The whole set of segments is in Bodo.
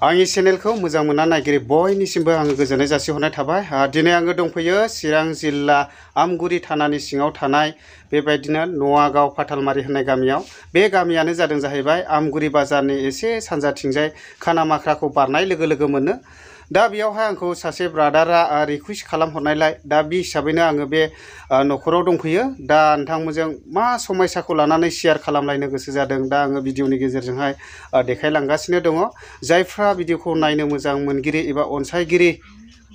आंनि चेनेलखौ मोजां मोनना नायगिरि बयनिसिमबो आङो गोजोननाय जासिहरनाय थाबाय। दिनै आङो दंफैयो चिरां जिल्ला आमगुरि थानानि सिङाव थानाय बेबायदिनो नवागाव फाथालमारि होननाय गामियाव। बे गामियानो जादों जाहैबाय आमगुरि बाजारनि एसे सानजाथिंजाय खानामाख्राखौ बारनाय लोगो लोगो मोनो। दा बेयावहाय आंखौ सासे ब्रादारा रिकुवेस्ट खालामहरनायलाय दा बे हिसाबैनो आङो बे न'खराव दंफैयो। दा नोंथांमोनजों मा समयसाखौ लानानै शेयार खालामलायनो गोसो जादों दा आङो भिडिअनि गेजेरजोंहाय देखायलांगासिनो दङ। जायफ्रा भिडिअखौ नायनो मोजां मोनगिरि एबा अनसायगिरि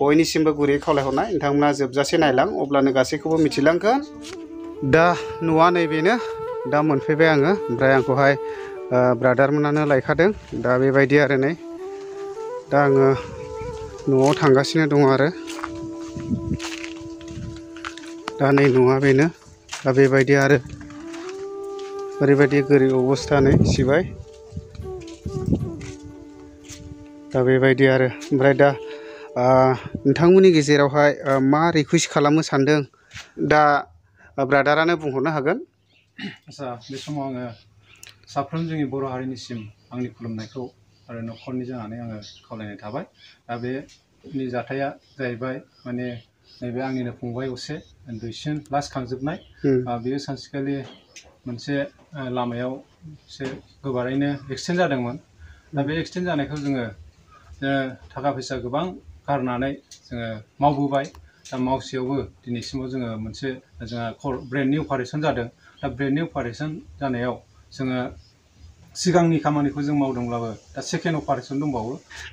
बयनिसिमबो गुरै खावलायहरनाय नोंथांमोना जोबजासे नायलां अब्लानो गासैखौबो मिथिलांगोन। दा न'आ नैबेनो दा मोनफैबाय आङो ओमफ्राय आंखौहाय ब्रादारमोनानो लायखादों। दा बेबायदि आरो नै दा आङो न'आव थांगासिनो दङ आरो दा नै न'आ बेनो दा बेबायदि आरो ओरैबायदि गोरिब अबस्था नै सिबाय दा बेबायदि आरो ओमफ्राय दा नोंथांमोननि गेजेरावहाय मा रिकुवेस्ट खालामनो सानदों दा ब्रादारानो बुंहरनो हागोन। आच्छा बे समाव आङो साफ्रोम जोंनि बर' हारिनिसिम आंनि खुलुमनायखौ आरो न'खरनि जानानै आङो खावलायनाय थाबाय। दा बेनि जाथाया जाहैबाय माने नैबे आंनिनो फंबाय असे दुइसिन लास्ट खांजोबनाय। बेयो सानसेखालि मोनसे लामायाव एसे गोबारैनो एक्सिडेन्ट जादोंमोन। दा बे एक्सिडेन्ट जानायखौ जोङो थाखा फैसा गोबां गारनानै जोङो मावबोबाय। दा मावसेयावबो दिनैसिमाव जोङो मोनसे जोंहा ब्रेननि अपारेसन जादों। दा ब्रेननि अपारेसन जानायाव जोङो सिगांनि खामानिखौ जों मावदोंब्लाबो दा सेकेन्ड अपारेसन दंबावो।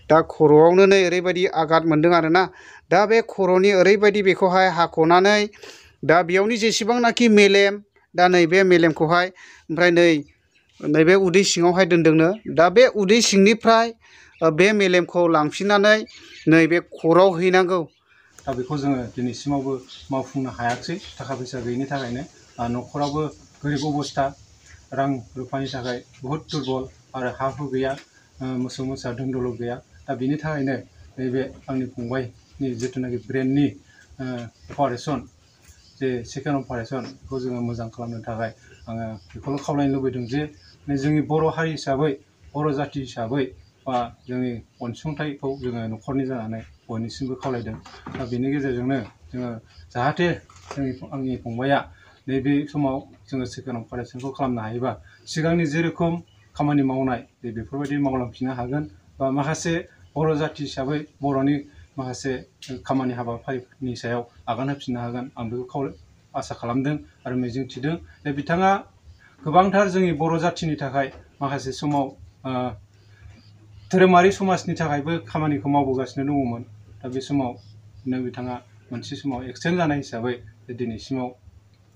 दा खर'आवनो नै ओरैबायदि आघात मोनदों आरोना। दा बे खर'नि ओरैबायदि बेखौहाय हाख'नानै दा बेयावनि जेसेबांनाखि मेलेम दा नैबे मेलेमखौहाय ओमफ्राय नैबे उदै सिङावहाय दोनदोंनो। दा बे उदै सिंनिफ्राय बे मेलेमखौ लांफिननानै नैबे खर'आव हैनांगौ। दा बेखौ जोङो दिनैसिमावबो मावफुंनो हायाखिसै थाखा फैसा गैयिनि थाखायनो। न'खरावबो गोरिब अबस्था, रां रुफानि थाखाय बहुद दुरबल आरो हा हु गैया, मोसौ मोसा धोन दौलत गैया। दा बेनि थाखायनो नैबे आंनि फंबायनि जिथुनाखि ब्रेननि अपारेसन जे सेकेन्ड अपारेसन बेखौ जोङो मोजां खालामनो थाखाय आङो बेखौल' खावलायनो लुबैदों जे जोंनि बर' हारि हिसाबै बर' जाथि हिसाबै बा जोंनि अनसुंथाइखौ जोङो न'खरनि जानानै बयनिसिमबो खावलायदों। दा बेनि गेजेरजोंनो जोङो जाहाथे आंनि फंबाया नैबे समाव जोङो सेकेन्ड अपारेसनखौ खालामनो हायोबा सिगांनि जेरोखम खामानि मावनाय बेफोरबायदि मावलांफिननो हागोन बा माखासे बर' जाथि हिसाबै बर'नि माखासे खामानि हाबाफारिनि सायाव आगान होफिननो हागोन आं बेखौ आसा खालामदों आरो मिजिं थिदों। दा बिथाङा गोबांथार जोंनि बर' जाथिनि थाखाय माखासे समाव धोरोमारि समाजनि थाखायबो खामानिखौ मावबोगासिनो दङमोन। दा बे समावनो बिथाङा मोनसे समाव एक्सिडेन्ट जानाय हिसाबै दिनैसिमाव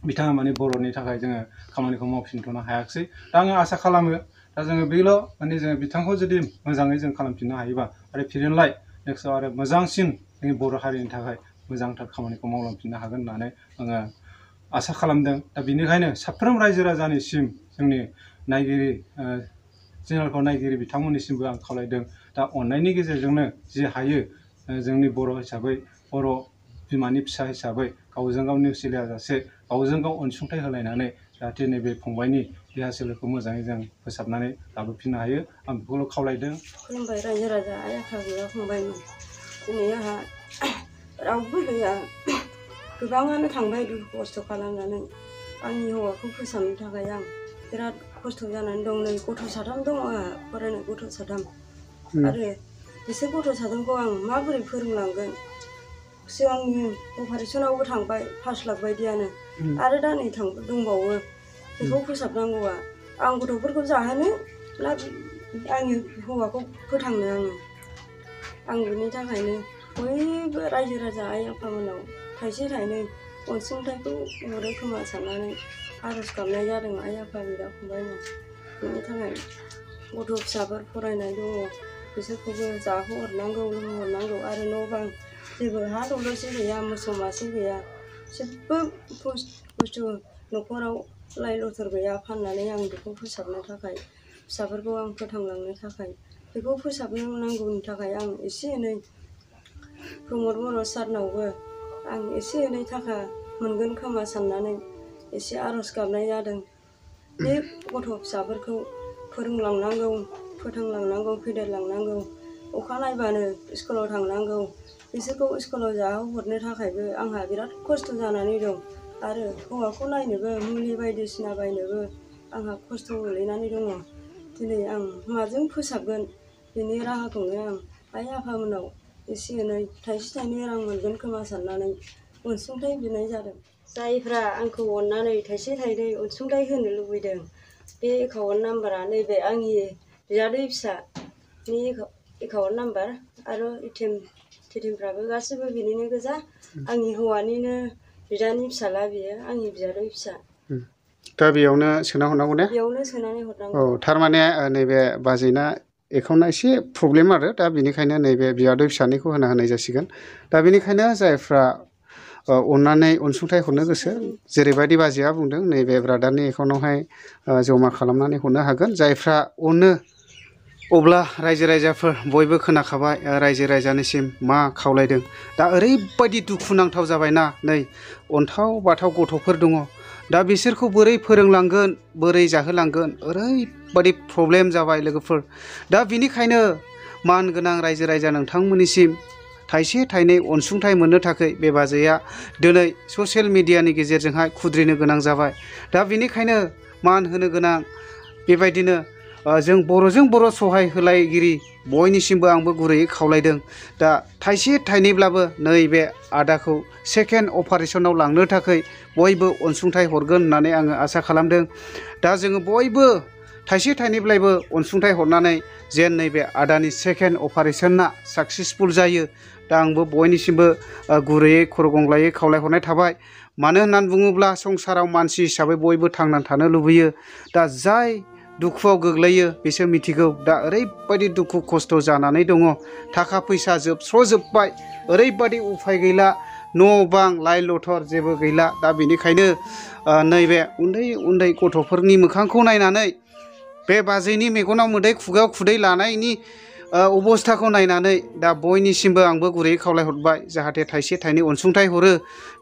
बिथाङा माने बर'नि थाखाय जोङो खामानिखौ मावफिनथ'नो हायाखिसै। दा आङो आसा खालामो दा जोङो बेल' माने जोङो बिथांखौ जुदि मोजाङै जों खालामफिननो हायोबा आरो फिनलाय नेक्स्टआव आरो मोजांसिन जोंनि बर' हारिनि थाखाय मोजांथार खामानिखौ मावलांफिननो हागोन होननानै आङो आसा खालामदों। दा बेनिखायनो साफ्रोम रायजो राजानिसिम जोंनि नायगिरि चेनेलखौ नायगिरि बिथांमोननिसिमबो आं खावलायदों। दा अननायनि गेजेरजोंनो जि हायो जोंनि बर' हिसाबै बर' बिमानि फिसा हिसाबै गावजों गाव नेवसिलायाजासे गावजों गाव अनसुंथाइ होलायनानै जाहाथे नैबे फंबायनि देहा सोलेरखौ मोजाङै जों फोसाबनानै लाबोफिननो हायो आं बेखौल' खावलायदों। खुलुमबाय रायजो राजा आइ आफा गैया फंबायमोन। दिनै आंहा रावबो गैया। गोबाङानो थांबाय दुखु खस्थ' खालामनानै आंनि हौवाखौ फोसाबनो थाखाय आं बिराद खस्थ' जानानै दं। नै गथ' साथाम दङ आंहा फरायनाय गथ' साथाम आरो बिसोर गथ' साथामखौ आं माबोरै फोरोंलांगोन। सिगांनि अपारेसनावबो थांबाय 5 लाख बायदियानो आरो दा नै दंबावो बेखौ फोसाबनांगौआ। आं गथ'फोरखौ जाहोनो ना आंनि हौवाखौ फोथांनो आं बिनि थाखायनो बयबो रायजो राजा आइ आफामोनाव थाइसे थाइनै अनसुंथाइखौ हरो खोमा साननानै आर'ज गाबनाय जादों आइ आफा बिदा फंबायमोन। बिनि थाखाय गथ' फिसाफोर फरायनाय दङ बिसोरखौबो जाहोहरनांगौ लोंहोहरनांगौ आरो न' बां जेबो हा दौल'सो गैया, मोसौ मासे गैया, जेबो बुस्थु न'खराव लाइ लथर गैया फाननानै आं बेखौ फोसाबनो थाखाय फिसाफोरखौ आं फोथांलांनो थाखाय बेखौ फोसाबनो नांगौनि थाखाय आं एसे एनै प्रमद बर' सारनावबो आं एसे एनै थाखा मोनगोन खोमा साननानै एसे आर'ज गाबनाय जादों। बे गथ' फिसाफोरखौ फोरोंलांनांगौ, फोथांलांनांगौ, फेदेरलांनांगौ अखा नायबानो स्कुलाव थांनांगौ बिसोरखौ स्कुलाव जाहोहरनो थाखायबो आंहा बिराद खस्थ' जानानै दं आरो हौवाखौ नायनोबो मुलि बायदिसिना बायनोबो आंहा खस्थ' गोलैनानै दङ दिनै आं माजों फोसाबगोन बेनि राहाखौनो आं आइ आफामोनाव एसे एनै थाइसे थाइनै रां मोनगोन खोमा साननानै अनसुंथाइ बिनाय जादों जायफ्रा आंखौ अननानै थाइसे थाइनै अनसुंथाइ होनो लुबैदों बे एकाउन्ट नाम्बारा नैबे आंनि बियादै फिसानि एकाउन्ट नाम्बार आरो एटिएमफ्राबो गासैबो बिनिनो गोजा आंनि हौवानिनो बिदानि फिसाला बियो आंनि बियादै फिसा दा बेयावनो सोना हरनांगौ ने बेयावनो सोनानै हरनांगौ औ थारमाने नैबे बाजैना एकाउन्टआ एसे प्रब्लेम आरो दा बेनिखायनो नैबे बियादै फिसानिखौ होनाय जासिगोन दा बेनिखायनो जायफ्रा अननानै अनसुंथाइ हरनो गोसो जेरैबायदि बाजैया बुंदों नैबे ब्रादारनि एकाउन्टआवहाय जमा खालामनानै हरनो हागोन जायफ्रा अनो अब्ला रायजो राजाफोर बयबो खोनाखाबाय रायजो राजानिसिम मा खावलायदों दा ओरैबायदि दुखुनांथाव जाबायना नै अन्थाव बाथाव गथ'फोर दङ दा बिसोरखौ बोरै फोरोंलांगोन बोरै जाहोलांगोन ओरैबायदि प्रब्लेम जाबाय लोगोफोर दा बिनिखायनो मानगोनां रायजो राजा नोंथांमोननिसिम थाइसे थाइनै अनसुंथाइ मोननो थाखाय बे बाजैया दिनै ससियेल मिडियानि गेजेरजोंहाय खुद्रिनो गोनां जाबाय दा बिनिखायनो मान होनो गोनां बेबायदिनो जों बर'जों बर' सहाय होलायगिरि बयनिसिमबो आंबो गुरैयै खावलायदों दा थाइसे थाइनैब्लाबो नैबे आदाखौ सेकेन्ड अपारेशनाव लांनो थाखाय बयबो अनसुंथाइ हरगोन होननानै आङो आसा खालामदों दा जोङो बयबो थाइसे थाइनैब्लाबो अनसुंथाइ हरनानै जेन नैबे आदानि सेकेन्ड अपारेशना साक्सेसफुल जायो दा आंबो बयनिसिमबो गुरैयै खर' गंग्लायै खावलायहरनाय थाबाय मानो होननानै बुङोब्ला संसाराव मानसि हिसाबै बयबो थांनानै थानो लुबैयो दा जाय दुखुआव गोग्लैयो बिसोर मिथिगौ दा ओरैबायदि दुखु खस्थ' जानानै दङ थाखा फैसा जोबस्र'जोब्बाय ओरैबायदि उफाय गैला न' बां लाइ लथर जेबो गैला दा बेनिखायनो नैबे उन्दै उन्दै गथ'फोरनि मोखांखौ नायनानै बे बाजैनि मेगनाव मोदै खुगायाव खुदै लानायनि अबस्थाखौ नायनानै दा बयनिसिमबो आंबो गुरैयै खावलायहरबाय जाहाथे थाइसे थाइनै अनसुंथाइ हरो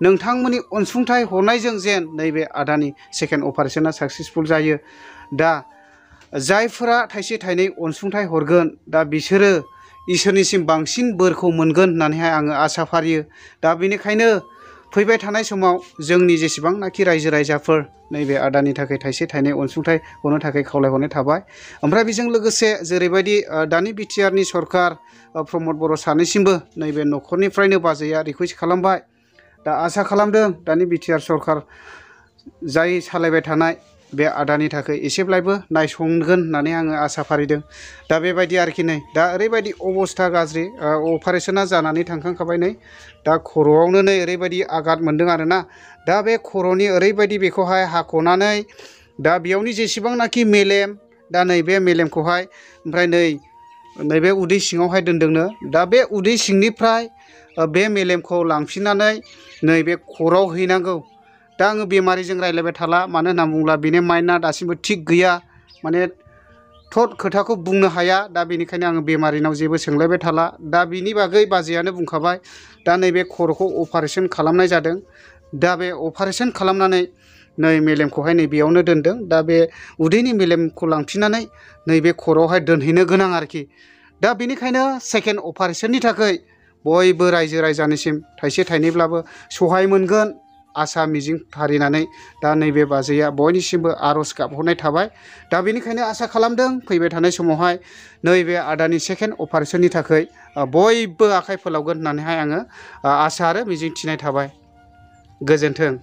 नोंथांमोननि अनसुंथाइ हरनायजों जेन नैबे आदानि सेकेन्ड अपारेशना साक्सेसफुल जायो दा जायफोरा थाइसे थाइनै अनसुंथाइ हरगोन दा बिसोरो इसोरनिसिम बांसिन बोरखौ मोनगोन होननानैहाय आङो आसा फारियो दा बेनिखायनो फैबाय थानाय समाव जोंनि जेसेबांनाखि रायजो राजाफोर नैबे आदानि थाखाय थाइसे थाइनै अनसुंथाइ हरनो थाखाय खावलायहरनाय थाबाय ओमफ्राय बेजों लोगोसे जेरैबायदि दानि बिटिआरनि सरकार प्रमद बर' सानैसिमबो नैबे न'खरनिफ्रायनो बाजैया रिकुवेस्ट खालामबाय दा आसा खालामदों दानि बिटिआर सरकार जाय सालायबाय थानाय बे आदानि थाखाय एसेब्लाबो नायसंगोन होननानै आङो आसा फारिदों दा बेबायदि आरोखि नै दा ओरैबायदि अबस्था गाज्रि अपारेशना जानानै थांखांखाबाय नै दा खर'आवनो नै ओरैबायदि आघात मोनदों आरोना दा बे खर'नि ओरैबायदि बेखौहाय हाख'नानै दा बेयावनि जेसेबांनाखि मेलेम दा नैबे मेलेमखौहाय ओमफ्राय नैबे उदै सिङावहाय दोनदोंनो दा बे उदै सिंनिफ्राय बे मेलेमखौ लांफिननानै नैबे खर'आव हैनांगौ दा आङो बेमारिजों रायज्लायबाय थाला मानो होनना बुङोब्ला बेनि माइन्दआ दासिमबो थिग गैया माने थद खोथाखौ बुंनो हाया दा बेनिखायनो आङो बेमारिनाव जेबो सोंलायबाय थाला दा बिनि बागै बाजैयानो बुंखाबाय दा नैबे खर'खौ अपारेशन खालामनाय जादों दा बे अपारेशन खालामनानै नै मेलेमखौहाय नैबेयावनो दोनदों दा बे उदैनि मेलेमखौ लांफिननानै नैबे खर'आवहाय दोनहैनो गोनां आरोखि दा बेनिखायनो सेकेन्ड अपारेशननि थाखाय बयबो रायजो राजानिसिम थाइसे थाइनैब्लाबो सहाय मोनगोन आसा मिजिं फारिनानै दा नैबे बाजैया बयनिसिमबो आर'ज गाबहरनाय थाबाय दा बेनिखायनो आसा खालामदों फैबाय थानाय समावहाय नैबे आदानि सेकेन्ड अपारेशननि थाखाय बयबो आखाइ फोलावगोन होननानैहाय आङो आसा आरो मिजिं थिनाय थाबाय गोजोन्थों।